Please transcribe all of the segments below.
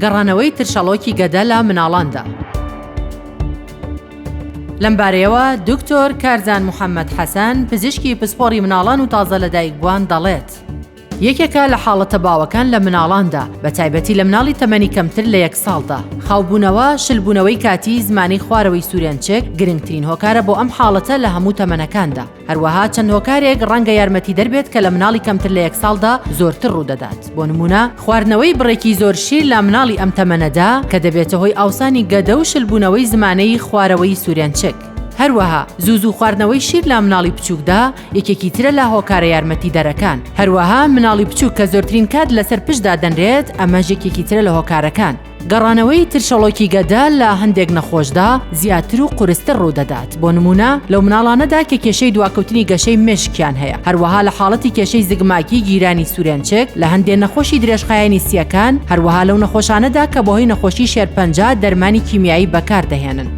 گەڕانەوەی ترشەڵۆکی گەدە لە مناڵاندا. لەمبارەیەوە دکتۆر کارزان محەمەد حەسەن، پزیشکی پسپۆڕی مناڵان و تازە لەدایکبووان دەڵێت، یەکێکە لە حاڵەتە باوەکان لە مناڵاندا، بەتایبەتی لە مناڵی تەمەنی کەمتر لە یەک ساڵدا. خاوبوونەوە، شلبوونەوەی کاتیی زمانی خوارەوەی سوورێنچک گرنگترین هۆکارە بۆ ئەم حاڵەتە لە هەموو تەمەنەکاندا. هەروەها چەند هۆکارێک ڕەنگە یارمەتیدەر بێت کە لە مناڵی کەمتر لە یەک ساڵدا زۆرتر ڕوودەدات، بۆ نموونە خواردنەوەی بڕێکی زۆر شیر لە مناڵی ئەم تەمەنەدا کە دەبێتە هۆی ئاوسانی گەدە و شلبوونەوەی زمانەی خوارەوەی سوورێنچک. هەروەها زوو زوو خواردنەوەی شیر لە مناڵی بچووکدا یەکێکی ترە لە هۆکارە یارمەتیدەرەکان. هەروەها مناڵی بچووک کە زۆرترین کات لەسەر پشت دادەنرێت ئەمەش یەکێکی ترە لە هۆکارەکان. گەڕانەوەی ترشەڵۆکی گەدە لە هەندێک نەخۆشدا زیاتر و قورستر ڕوودەدات، بۆ نموونە لەو مناڵانەدا کە کێشەی دواکەوتنی گەشەی مێشکیان هەیە، هەروەها لە حاڵەتی کێشەی زگماکی گیرانی سورێنچک، لە هەندێ نەخۆشی درێژخایەنی سییەکان، هەروەها لەو نەخۆشانەدا کە بەهۆی نەخۆشی شێرپەنجە دەرمانی کیمیایی بەکاردەهێنن.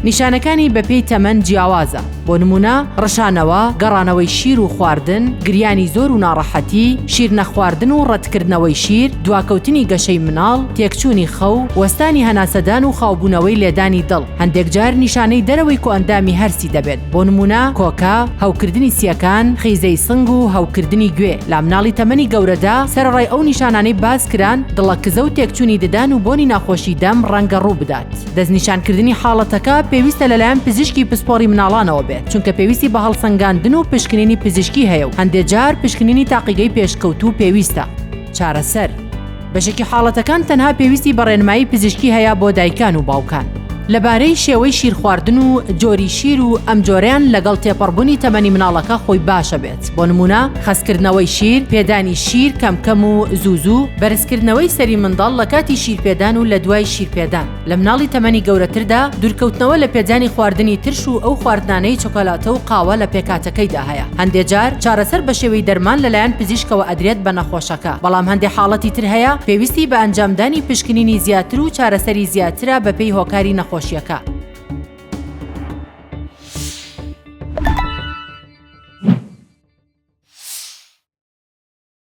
نیشانەکانی بەپێی تەمەن جیاوازە. بۆ نموونە، ڕشانەوە، گەڕانەوەی شیر و خواردن، گریانی زۆر و ناڕەحەتی، شیر نەخواردن و ڕەتکردنەوەی شیر، دواکەوتنی گەشەی مناڵ، تێکچوونی خەو، وەستانی هەناسەدان و خاوبوونەوەی لێدانی دڵ. هەندێک جار نیشانەی دەرەوەی کۆئەندامی هەرسی دەبێت، بۆ نموونە، کۆکە، هەوکردنی سییەکان، خیزەی سنگ و هەوکردنی گوێ. لە مناڵی تەمەنی گەورەدا، سەرەڕای ئەو نیشانانەی باسکران، دڵەکزە و تێکچوونی ددان و بۆنی ناخۆشی دەم ڕەنگە ڕووبدات. دەستنیشانکردنی حاڵەتەکە پێویستە لەلایەن پزیشکی پسپۆڕی مناڵانەوە بێت، چونکە پێویستی بە هەڵسەنگاندن و پشکنینی پزیشکی هەیە و هەندێ جار پشکنینی تاقیگەی پێشکەوتوو پێویستە. چارەسەر، بەشێکی حاڵەتەکان تەنها پێویستی بە ڕێنمایی پزیشکی هەیە بۆ دایکان و باوکان لەبارەی شێوەی شیرخواردن و جۆری شیر و ئەم جۆرەیان لەگەڵ تێپەڕبوونی تەمەنی مناڵەکە خۆی باشە بێت، بۆ نموونە خەستکردنەوەی شیر، پێدانی شیر کەم کەم و زوو زوو، بەرزکردنەوەی سەری منداڵ لە کاتی شیرپێدان و لە دوای شیرپێدان. لە مناڵی تەمەنی گەورەتردا، دوورکەوتنەوە لە پێدانی خواردنی ترش و ئەو خواردنانەی چۆکۆلاتە و قاوە لە پێکهاتەکەیدا هەیە. هەندێ جار چارەسەر بە شێوەی دەرمان لەلایەن پزیشکەوە ئەدرێت بە نەخۆشەکە، بەڵام هەندێ حاڵەتی تر هەیە پێویستی بە ئەنجامدانی پشکنینی زیاتر و چارەسەری زیاترە بەپێی هۆکاری نەخۆشیەکە.